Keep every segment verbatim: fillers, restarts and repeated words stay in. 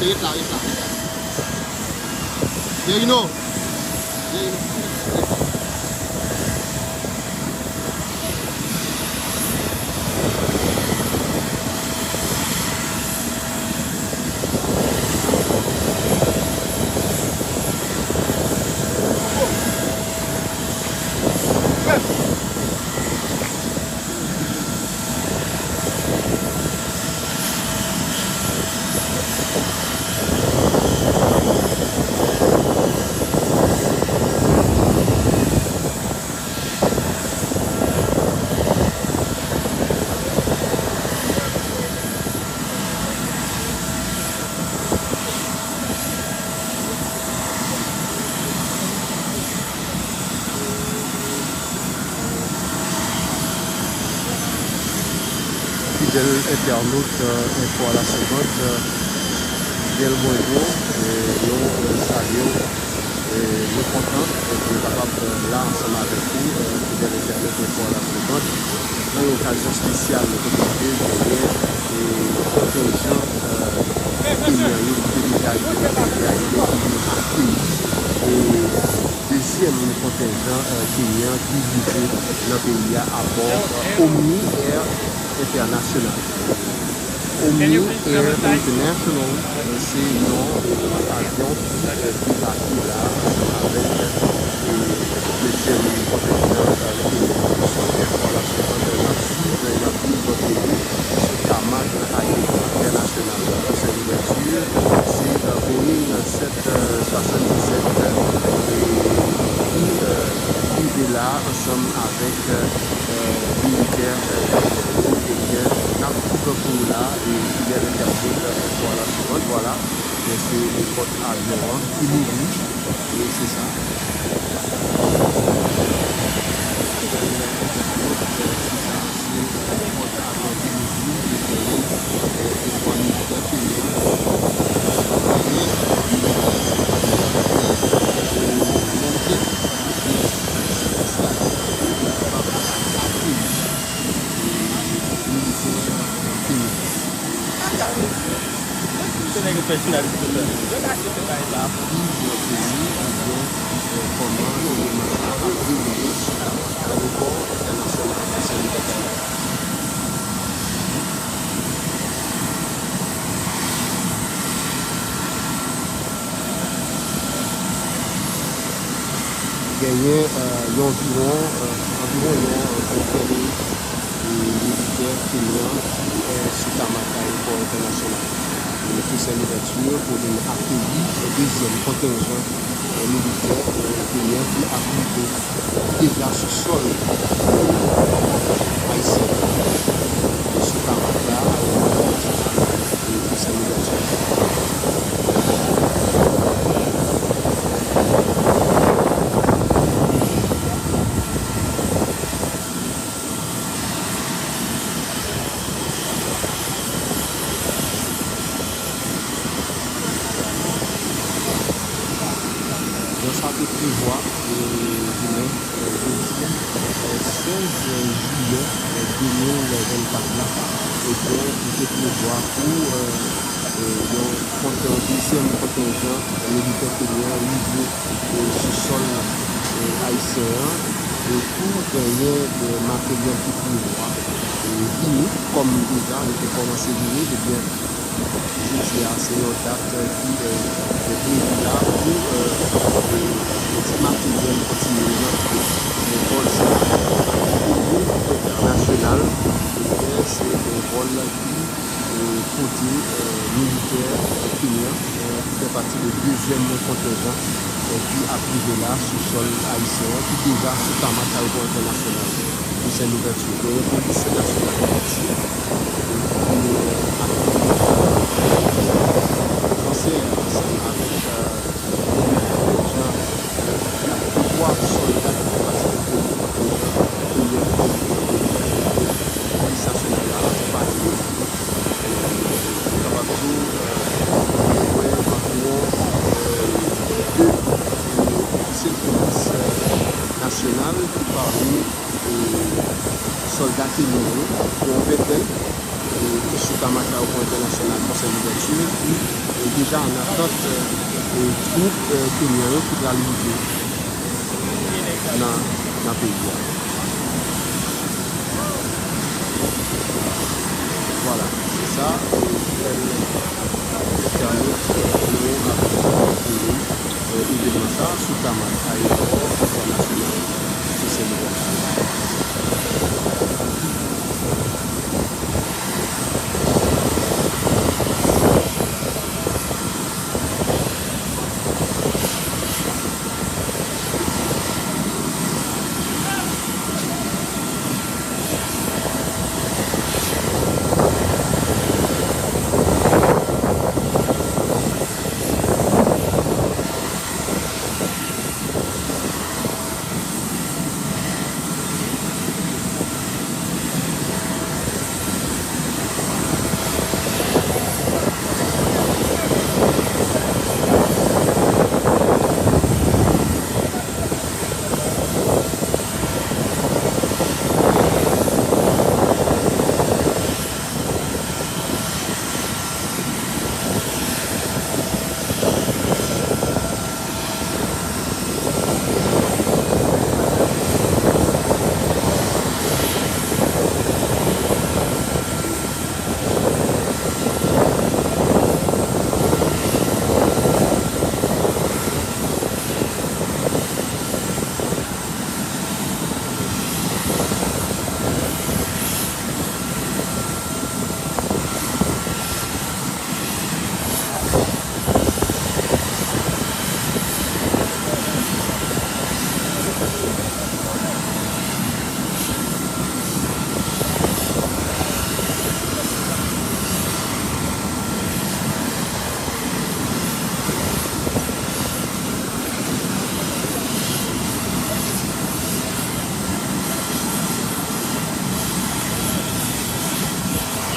Ret la, ret la, ret la. Pierino. Pierino. Fidèl entènot, euh, Info à la Seconde, euh, fidèl bonjou, euh, nou, euh, salye w, euh, nou kontan, euh, pou nou kapab, euh, la ansanm avèk ou, euh, fidèl entènot Info à la Seconde. Nan yon okazyon espesyal, kote ke genyen, e, kontenjan, e, kenyan yo ki te deja rive nan peyi a, yo te vin akeyi, e, dezyèm kontenjan, e, kenyan ki rive nan peyi a abò, e, Omni Air International. Omni Air International, e, se yon, e, avyon ki, e, debake la ansanm avèk, e, dezyèm kontenjan, e, kenyan. Sou enfòmasyon sa n ap swiv, n ap viv pou nou sou tamak ayewopò entènasyonal Toussaint Louverture, se, e, Boeing sèt swasanndisèt, e, ki, e, rive la ansanm avèk, e, militè, e, kenyan yo, ebyen, n ap viv pou ou la, e, fidèl entènot, e, Info à la Seconde, vwala. Men se pòt avyon an ki louvri. E se sa. Fidèl entènot, se sa, se pòt avyon ki louvri, e genyen, e, yon militè kenyan, genyen militè kenyan ki, e, monte, e, eskalye pou kapab akeyi, e, militè, e, kenyan. Se nèg yo fè jounalis tout tan. Yo ka chèche bagay sa a pou viv nan peyi, ebyen, e, kòman evènman sa a ap dewoule sou ayewopò entènasyonal Toussaint Louverture. Genyen, e, yon anviwon, e, anviwon yon, e, ventèn, e, militè kenyan ki, e, sou tamak ayewopò entènasyonal, e, Toussaint Louverture pou vin akeyi, e, dezyèm kontenjan, e, militè, e, kenyan ki ap rive, e, deja sou sòl, e, ayisyen an, e, sou tamak la, e, ayewopò entènasyonal, e, Toussaint Louverture. Jan sa te prevwa, e, jounen, e, jodi, e, sèz jiyè, e, de mil vennkat la, ebyen, li te prevwa pou, e, e, yon konten-, dezyèm kontenjan militè kenyan rive, e, sou sòl, e, ayisyen an, e pou genyen, e, materyèl ki prevwa, e, vini, kòm deja li te kòmanse vini, ebyen, jodi a se yon dat, e, ki, e, e, previ la pou, e, e, ti materyèl kontinye rantre, e, vòl sa a. Yon vòl entènasyonal, ebyen, se yon vòl ki, e, pote, e, militè, e, kenyan, e, ki fè pati de dezyèm kontenjan, e, ki ap rive la sou sòl ayisyen an, ki deja sou tamak ayewopò entènasyonal Toussaint Louverture. Genyen polis nasyonal Ayiti, e, ki, e, ap, e, panse ansanm avèk, e, kontenjan, e, de twa sòlda ki fè pati de kontenjan kenyan ki nan peyi a, kote polis nasyonal la akonpaye, e, nou kapab di w, e, gen anviwon, e, de, e, ofisye de polis, e, nasyonal ki pami, e, sòlda kenyan yo, yon ventèn, e, ki sou tamak ayewopò entènasyonal Toussaint Louverture, ki Deja an atant, e, twoup, e, kenyan yo ki pral rive nan, nan peyi a. Vwala, se sa, e, fidèl entènot, nou aprann pou nou, e, evènman sa a sou tamak ayewopò entènasyonal sou Sen Louvèti.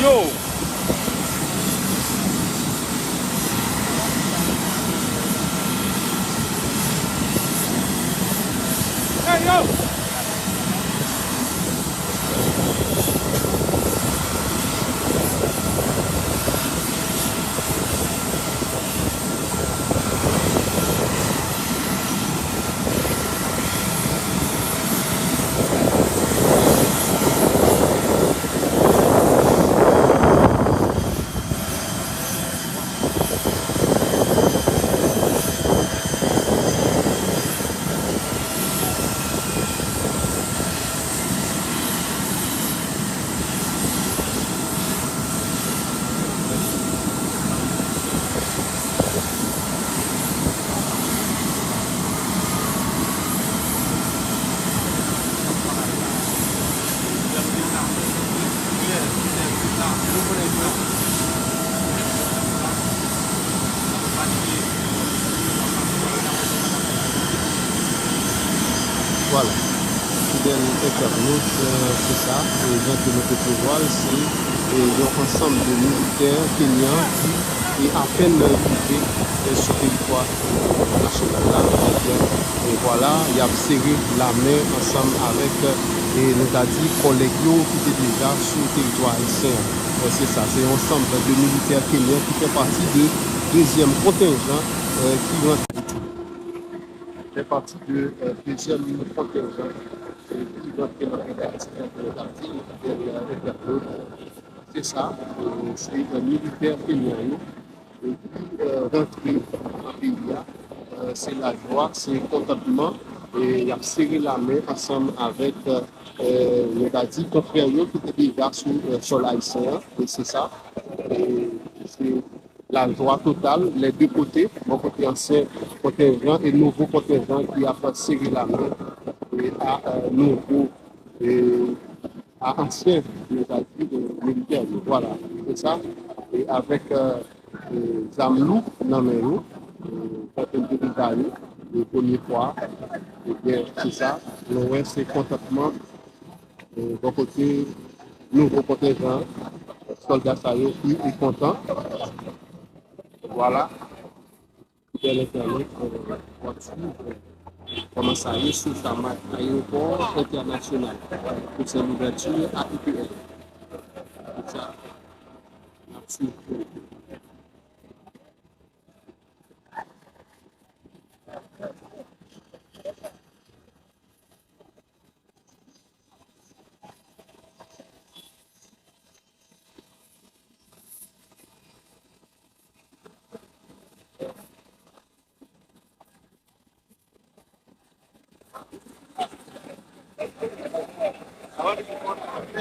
Yo! Hey, yo! Vwala. Fidèl entènot, e, se sa, e, jan ke nou te prevwa l, se, e, yon ansanm de militè kenyan ki, e, apèn rive, e, sou teritwa, e, nasyonal la, ebyen, e, vwala, y ap sere lamen ansanm avèk, e, nou ka di, kòlèg yo ki te deja sou teritwa ayisyen an. E, se sa, se yon ansanm de militè kenyan ki fè pati de dezyèm kontenjan, e, ki rantre fè pati de, e, dezyèm kontenjan, e, ki rantre nan peyi Dayiti, jan ke nou t ap di, fidèl entènot. Se sa, e, se, e, militè kenyan yo, e, ki, e, rantre nan peyi a. E, se lajwa, se kontantman, e, y ap sere lamen ansanm avèk, e, nou ka di, konfrè yo ki te deja sou, e, sòl ayisyen an, e se sa. E, se lajwa total, lè de kote, bò kote ansyen kontenjan e nouvo kontenjan ki ap sere lamen, e, a, e, nouvo, e, a ansyen, nou ka di, e, militè yo. Vwala, se sa. E avèk, e, e, zam lou nan men yo, e, jan ke m te deja di, e, premye fwa, ebyen, se sa. Nou wè, se kontantman, e, bò kote nouvo kontenjan sòlda sa yo ki, e, kontan. Vwala. Fidèl entènot, e, w ap swiv, e, kòman sa ye sou tamak ayewopò entènasyonal Toussaint Louverture, A I P L. Sa, n ap swiv. Good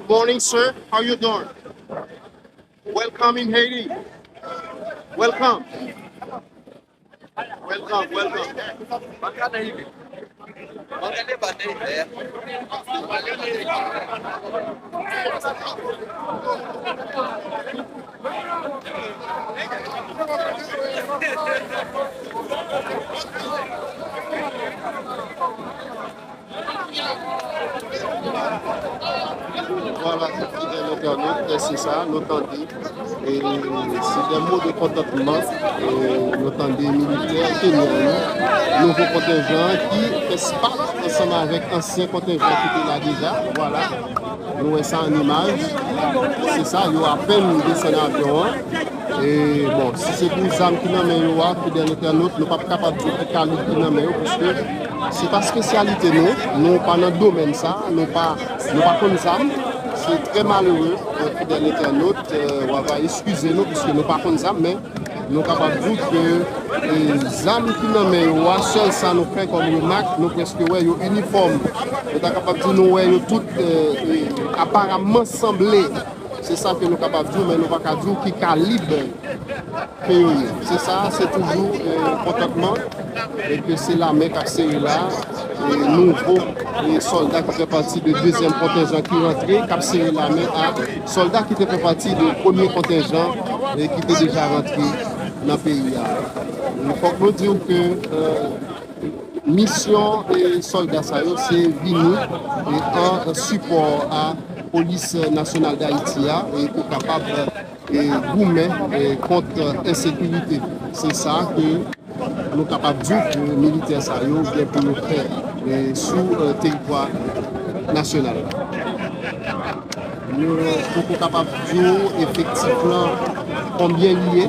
morning, sir. How you doing? Welcome in Haiti. Welcome. Welcome, welcome. Vwala, fidèl entènot, se sa, nou tande. E se de mo de kontantman, e nou tande militè kenyan yo, nouvo kontenjan ki fè spak ansanm avèk ansyen kontenjan ki te la deja. Vwala, nou wè sa an imaj. Se sa, yo apèn desann avyon an. E bon, si se pou zam ki nan men yo a, fidèl entènot, nou p ap kapab di ki kalib ki nan men yo, piske se pa espesyalite nou, nou pa nan domèn sa, nou pa, nou pa konn zam. Se trè malere, fidèl entènot, e, w a va eskize nou, piske nou pa konn zam, men nou kapab di ke, e, zam ki nan men yo a, sèl sa nou fè kòm remak, nou prèske wè yo inifòm. Nou ta kapab di nou wè yo tout, e, e, aparamman sanble. Se sa ke nou kapab di w, men nou pa ka di w ki kalib ke yo ye. Se sa, se toujou, e, kontantman, e ke se lamen k ap sere la, e, nouvo, e, sòlda ki fè pati de dezyèm kontenjan ki rantre, k ap sere lamen a sòlda ki te fè pati de premye kontenjan, e, ki te deja rantre nan peyi a. E fòk nou di w ke, e, misyon, e, sòlda sa yo, se vini, e, an sipò a Polis Nasyonal d Ayiti a, e, pou kapab, e, goumen, e, kont ensekirite. Se sa ke nou kapab di ke militè sa yo gen pou yo fè, e, sou, e, teritwa nasyonal la. Nou poko kapab di w efektif lan konbyen li ye.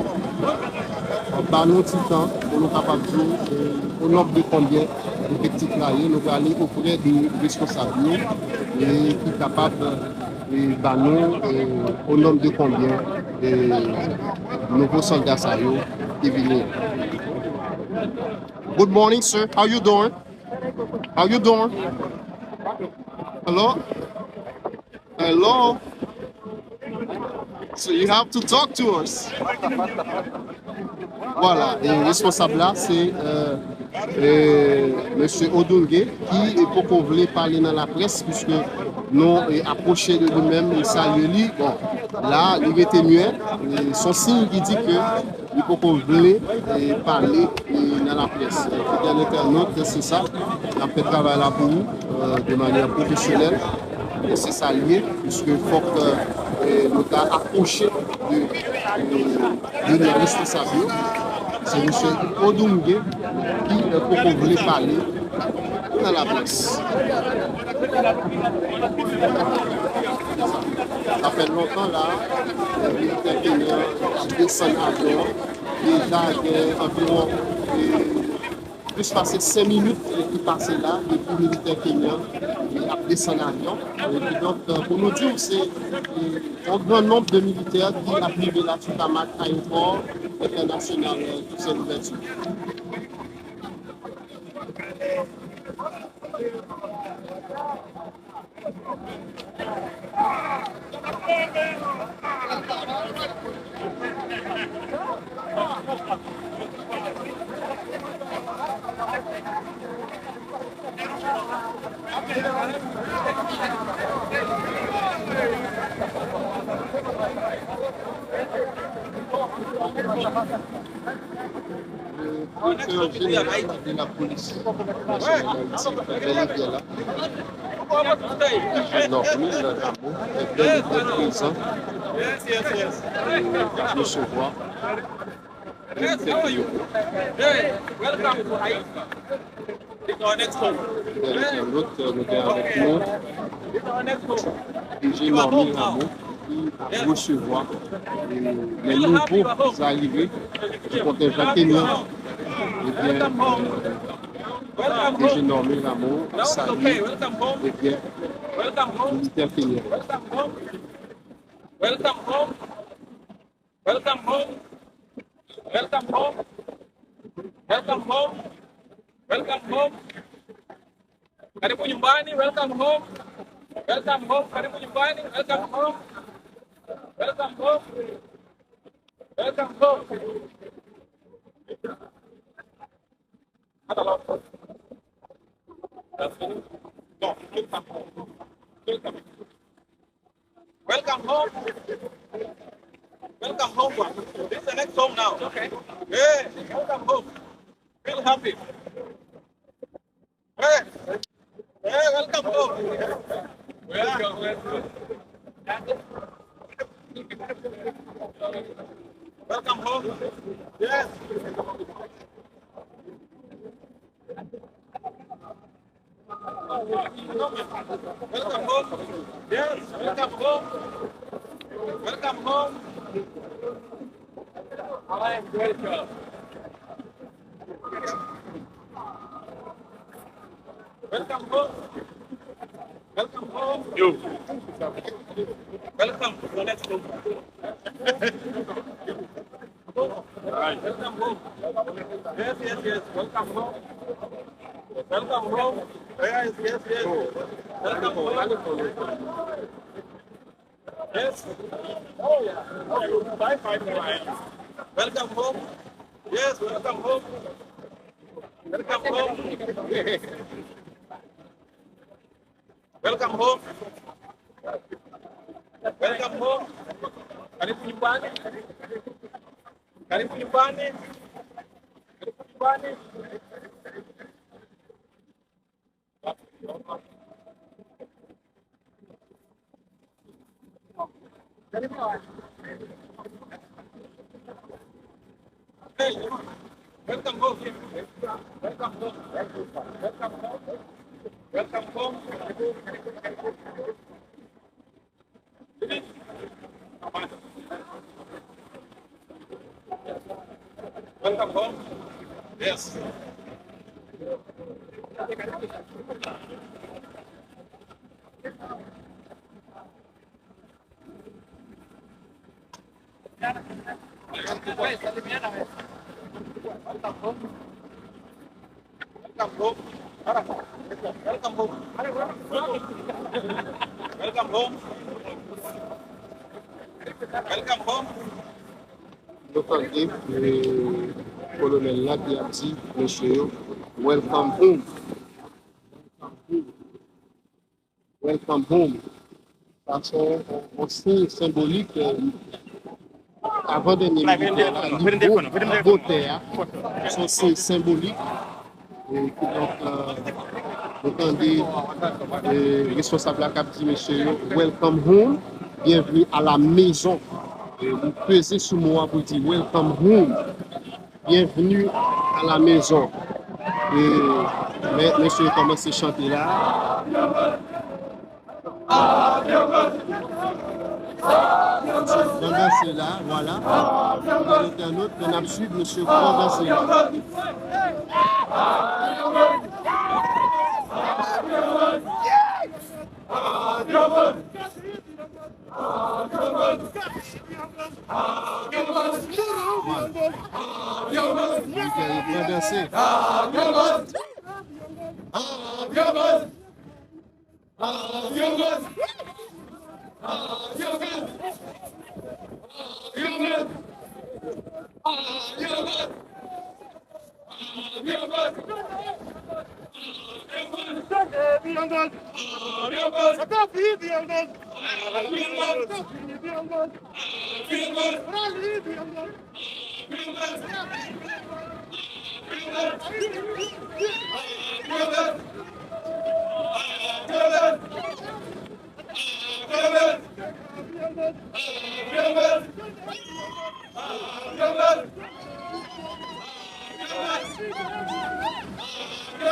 Ban nou ti tan pou nou kapab di w, e, o nonb de konbyen efektif la ye. Nou prale oprè de responsab yo, e, ki kapab, e, ban nou, e, o nonb de konbyen, e, nouvo sòlda sa yo ki vini. Good morning, sir. How you doing? How you doing? Hello? Hello? So you have to talk to us. Vwala, e responsab la, se, e, e, mesye Odunge, ki poko vle pale nan laprès, piske nou, e, apwoche de li menm, e salye li. Bon, la, li rete myè, e se yon siy ki di ke li poko vle, e, pale, e, nan laprès. E, fidèl entènot, se sa. N ap fè travay la pou ou, e, de manyè pwofesyonèl. E se sa l ye, piske fòk, e, nou ta apwoche de, de, de responsab yo. Se mesye Odunge ki, e, poko vle pale nan laprès. Sa fè lontan la, militè kenyan ap desann avyon an. Deja gen anviwon, e, plis pase senk minit, e, ki pase la depi militè kenyan, e, ap desann avyon. E, kidonk, e, pou nou di w, se, e, yon gran nonb de militè ki ap rive la sou tamak ayewopò entènasyonal, e, Toussaint Louverture. Direktè jeneral de lapolis nasyonal Ayiti, Bèlevye la. Jezi Nòmi nan Rameau, Bèlevye prezan, e, k ap resevwa militè kenyan. Fidèl entènot, nou gen avèk nou D G Nòmi Rameau ki ap resevwa, e, les nouveaux arrivés du contingent kenyan. Ebyen, e, D G Nòmi Rameau ap salye, ebyen, militè kenyan. Welcome home. Welcome home. Welcome home. Welcome home. Welcome home. Karibuni nyumbani. Welcome home. Welcome home. Karibuni nyumbani. Welcome home. Welcome home. Welcome home. Welcome home. Welcome home, bro. This is the next home now. Okay. Yeah, welcome home. Feel happy. Hey, hey, welcome home. Welcome, welcome. Welcome home. Yes. Welcome home. Yes, welcome home. Welcome home. Alright, welcome. Welcome home. Welcome home. Yo. Welcome to the next home. Alright. Welcome home. Yes, yes, yes. Welcome home. Welcome home. Yes, yes, yes. Welcome home. Yes. Oh, yeah. Bye, bye, bye. Welcome home. Yes, welcome home. Welcome home. Welcome home. Welcome home. Karibu nyumbani. Karibu nyumbani. Karibu nyumbani. Hey, welcome home. Welcome home. Welcome home. Welcome home. Welcome home. Yes. Welcome home. Welcome home. Welcome home. Welcome home. Nou tande, eh, kolonèl la ki ap di mesye yo, "Welcome home." Welcome home. Sa se yon, yon siy senbolik, eh, avan dènye militè la, li bo, li bo tè a. Se yon siy senbolik. E kidonk, eh, nou tande, eh, responsab la k ap di mesye yo, "Welcome home, bienvenue à la maison." E li peze sou mo a pou l di, "Welcome home." Bienvenue à la maison. E, men, mesye yo kòmanse chante la. Mesye yo pran danse la, vwala. Fidèl entènot, nou ap swiv mesye yo pran danse la. Vwala. Militè yo pran danse.